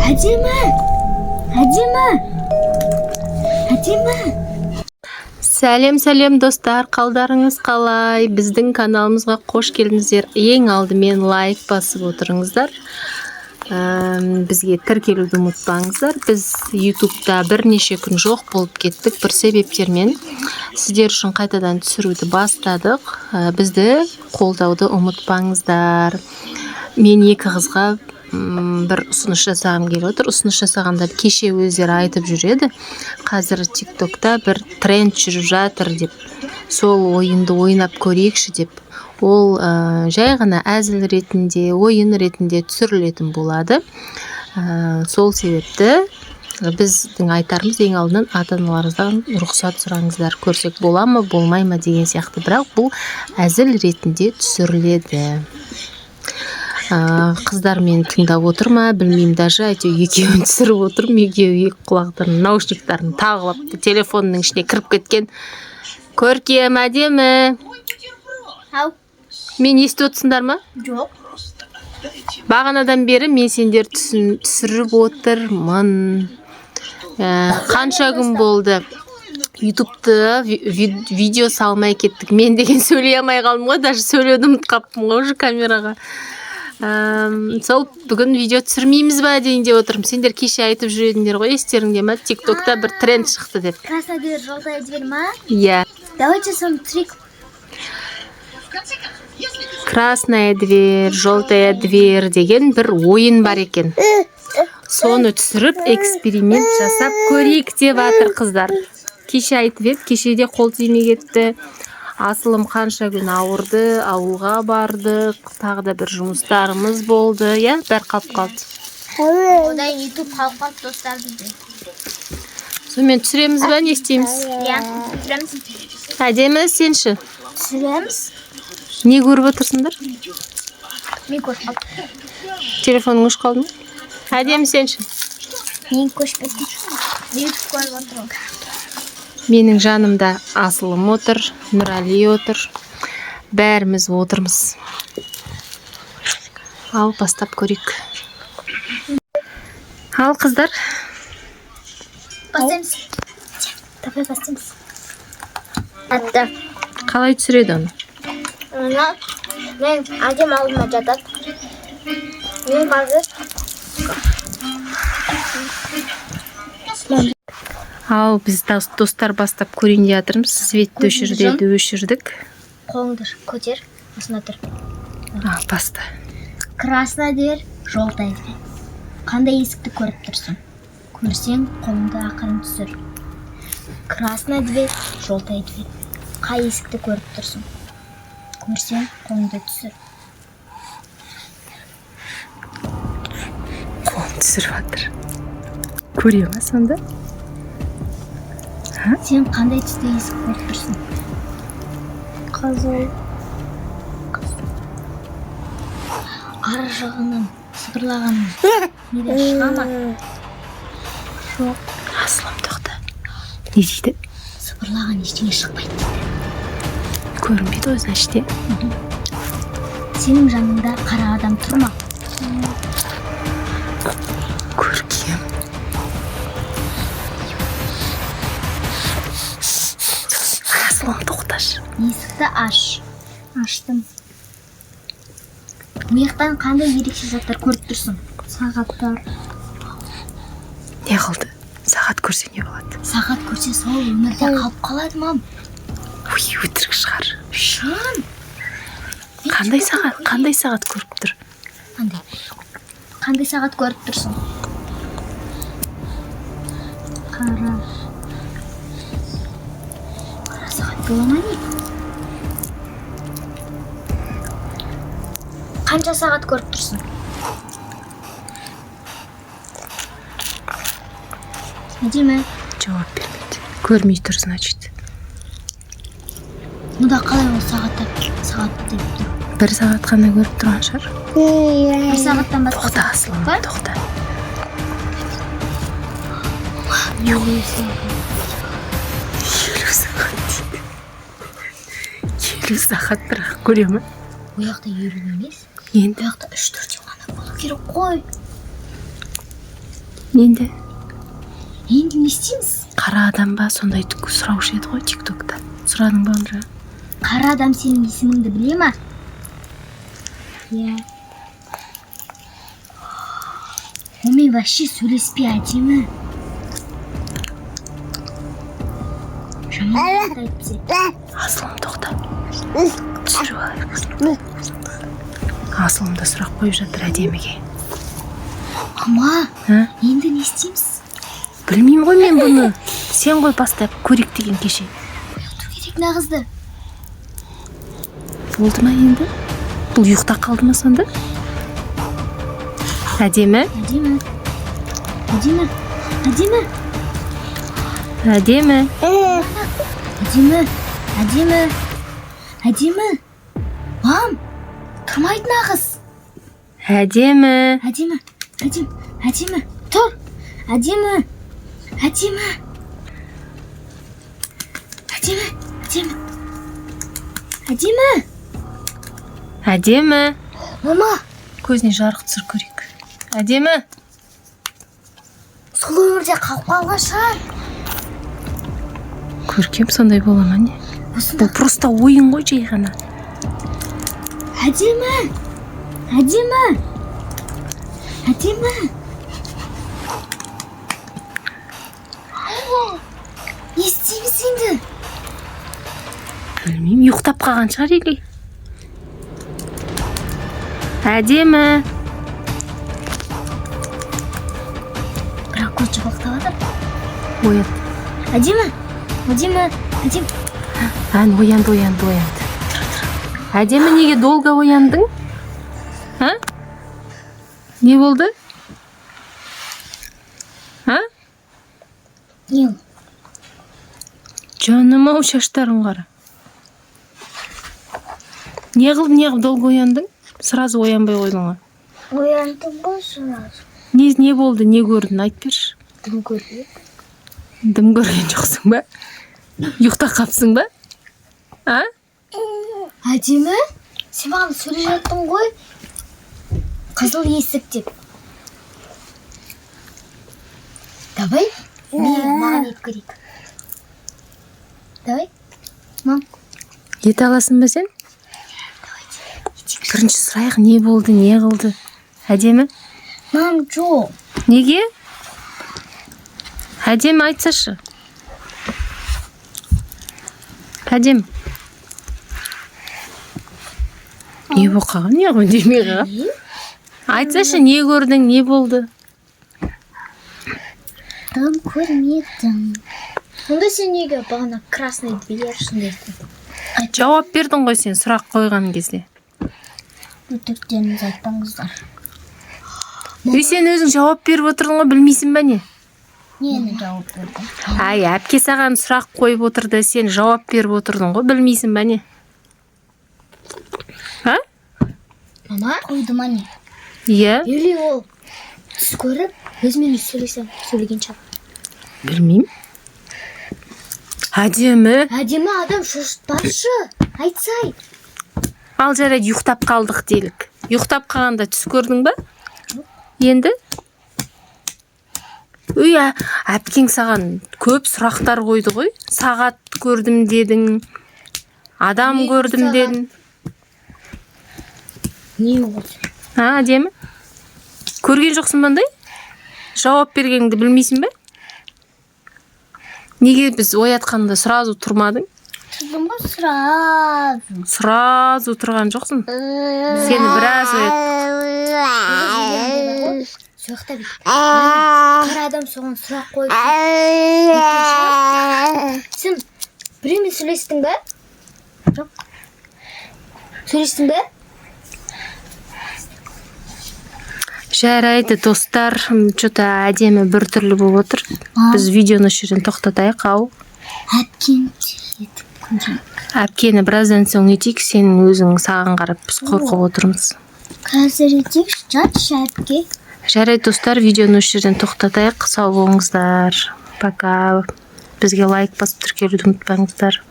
Әдемі, әдемі, әдемі. Сәлем, сәлем, достар, қалдарыңыз қалай? Біздің каналымызға қош келдіңіздер. Ең алдымен лайк басып отырыңыздар. Бізге тіркелуді ұмытпаңыздар. Біз ютубта бірнеше күн жоқ болып кеттік бір себептермен. Сіздер үшін қайтадан түсіруді бастадық. Бізді қолдауды ұмытпаңыздар. Мен екі қызға бір ұсыныс жасағым келіп отыр. Ұсыныс жасағанда, кеше өздері айтып жүреді, қазір тиктокта бір тренд жүріп жатыр деп, сол ойынды ойнап көрейікші деп. Ол жай ғана әзіл ретінде, ойын ретінде түсірілетін болады. Сол себепті біздің айтарымыз: ең алдынан ата аналарыңыздан рұқсат сұраңыздар, көрсек бола ма, болмай ма деген сияқты. Бірақ бұл әзіл ретінде түсіріледі. Қыздар мені тыңдап отыр ма, білмеймін даже. Әйтеуір екеуін түсіріп отырмын. Екеуі екі құлақтарын, наушниктарын тағып алыпты, телефонның ішіне кіріп кеткен. Көркем, Әдемі. Ау. Мен естіп отырсыңдар ма? Жоқ. Бағанадан бері мен сендер түсіріп отырмын. Қанша күн болды ютубты видео салмай кеттік. Мен деген сөйлей алмай қалдым ғой, даже сөйлеуді ұмытып қалыппын ғой уже камераға. Сол бүгін видео түсірмейміз ба дейін деп отырмын. Сендер кеше айтып жүр едіңдер ғой, естеріңде ма, тиктокта бір тренд шықты деп? Красная дверь, желтая дверь ма? Иә. Давайте соны түсірейік. «Красная дверь, желтая дверь» деген бір ойын бар екен. Соны түсіріп, эксперимент жасап көрейік деп жатыр қыздар. Кеше айтып еді, кеше де қол тимей кетті. Асылым қанша күн ауырды, ауылға бардық, тағы да бір жұмыстарымыз болды, иә, бәрі қалып қалды. Одан ютуб қалып қалды, достар, бізде. Сонымен түсіреміз ба, не істейміз? Иә, түсіреміз. Әдемі, сен ше? Түсіреміз. Не көріп отырсыңдар? Мен көріп қалдым. Телефоның өшіп қалды ма? Әдемі, сен ше? Мен көшпедім, ютуб көріп отырмын. Менің жанымда Асылым отыр, Нұрәли отыр, бәріміз отырмыз. Ал бастап көрейік. Ал, қыздар. Бастаймыз, давай, бастаймыз. Атты. Қалай түсіреді оны? Мына мен, әдем алдыма жатады. Мен қазір Ал біз, достар, бастап көрейін деп жатырмыз. Светті өшір деді, өшірдік. Қолыңды көтер, осында тұр. Ал, баста. Красная дверь, желтая дверь. Қандай есікті көріп тұрсың? Көрсең, қолыңды ақырын түсір. Красная дверь, желтая дверь. Қай есікті көріп тұрсың? Көрсең, қолыңды түсір. Қолын түсіріп жатыр. Көре ма сонда? Сен қандай түсті есік көріп тұрсың? Қызыл. Ар жағынан сыбырлаған нелер шыға ма? Жоқ. Асылым, тоқта, не дейді? Сыбырлаған ештеңе шықпайды дейді. Көрінбейді ғой, значит, иә. Сенің жаныңда қара адам тұр ма? Көркем, Асылым, тоқташы. Есікті аш. Аштым. Миықтан қандай ерекше заттар көріп тұрсың? Сағаттар. Не қылды? Сағат көрсе, не болады? Сағат көрсе, сол өмірде қалып қалады, мам. Ой, өтірік шығар. Шын. Қандай сағат, қандай сағат көріп тұр? Қандай? Қандай сағат көріп тұрсың? Қара. Қара сағат бола ма, не? Қанша сағат көріп тұрсың? Әдемі. Жауап бермейді. Көрмей тұр, значит. Мұнда қалай ол сағаттар сағат деп тұр? Бір сағат қана көріп тұрған шығар. Бір сағаттан басқа Тоқта, Асылым. Бар? Тоқта. 50 сағат. 50 сағат дейді. 50 сағат, бірақ көре ма? Ол жақта 50 емес. Енді? Бұл жақта үш төртеу ғана болу керек қой. Енді? Енді не істейміз? Қара адам ба, сондай сұраушы еді ғой Тик Токта. Сұрадың ба оны жаңа? Қара адам сенің есіміңді біле ма? Иә. Онымен вообще сөйлеспе, әдемі. Жаман зат әйтпесе. Асылым, тоқта, түсіріп алайық. Асылым да сұрақ қойып жатыр әдеміге. Мама, А? енді не істейміз? Білмеймін ғой мен бұны, сен ғой бастап көрейік деген кеше. Ояту керек мына қызды. Болды ма енді? Бұл ұйықтап қалды ма сонда? Әдемі. Әдемі. Әдемі. Әдемі. Әдемі. Әдемі. Әдемі. Әдемі. Мам, тұрмайды мына қыз. Әдемі. Әдемі. Әдемі. Әдемі. Тұр. Әдемі. Әдемі. Әдемі. Әдемі. Әдемі. Әдемі. Мама, Көзіне жарық түсір, көрейік. Әдемі. Сол өмірде қалып қалған шығар. Көркем, сондай бола ма, не? Осында. Бұл просто ойын ғой, жай ғана. Әдемі. Әдемі. Әдемі. Не істейміз енді? Білмеймін, ұйықтап қалған шығар или. Әдемі. Бірақ көз жабықтап жатыр. Оят. Әдемі. Әдемі. Әдемі. Ән, оянды, оянды, оянды. Тұр, тұр. Әдемі, неге долго ояндың? А, не болды? А? Не ол? Жаным ау, шаштарың қара. Не қылып, не қылып долго ояндың? Сразу оянбай қойдың ғой. Ояндым ғой сразу. Не болды, не көрдің, айтып берші. Дым көрмедім. Дым көрген жоқсың ба? Ұйықтап қалыпсың ба? А? Әдемі, сен маған сөйлеп жаттың ғой. Қызыл есік деп. Давай, мен маған етіп көрейік. Давай. Мам, Ете аласың ба сен? Етейік. Бірінші сұрайық, не болды, не қылды? Әдемі. Мам, жоқ. Неге? Әдемі, айтсашы. Әдемі. Не болып қалған? Не үндемей қалған? Айтсашы, не көрдің, не болды? Дым көрмедім. Онда сен неге бағана красный дверь сондай айттың? Жауап бердің ғой сен сұрақ қойған кезде. Өтіріктеріңізді айтпаңыздар. Үй, сен өзің жауап беріп отырдың ғой, білмейсің ба, не? Нені жауап бердім? Әй, әпке саған сұрақ қойып отырды, сен жауап беріп отырдың ғой, білмейсің ба, не? А? Мама? Қойды ма, не? Иә. Или ол түс көріп, өзімен өзі сөйлесем, сөйлеген шығар. Білмеймін. Әдемі. Әдемі, адам шошытпашы. Айтсай. Ал жарайды, ұйықтап қалдық делік. Ұйықтап қалғанда түс көрдің ба? Енді? Үй, әпкең саған көп сұрақтар қойды ғой. Сағат көрдім дедің. Адам Не көрдім сағат? дедің. Не ол? А, әдемі? Көрген жоқсың ба андай? Жауап бергеніңді білмейсің бе? Неге біз оятқанда сразу тұрмадың? Тұрдым ғой сразу. Сразу тұрған жоқсың. Сені біраз ояттық. Сол жақта бүйтіп. Қара адам соған сұрақ қойып. Сен біреумен сөйлестің бе? Жоқ. Сөйлестің бе? Жарайды, достар, что-то әдемі біртүрлі болып отыр. Біз видеоны осы жерден тоқтатайық, ау. Әпкем етіп көрейік. Әпкені біраздан соң етейік, сен өзің, саған қарап біз қорқып отырмыз. Қазір етейікші, жатшы, әпке. Жарайды, достар, видеоны осы жерден тоқтатайық. Сау болыңыздар. Пока. Бізге лайк басып, тіркелуді ұмытпаңыздар.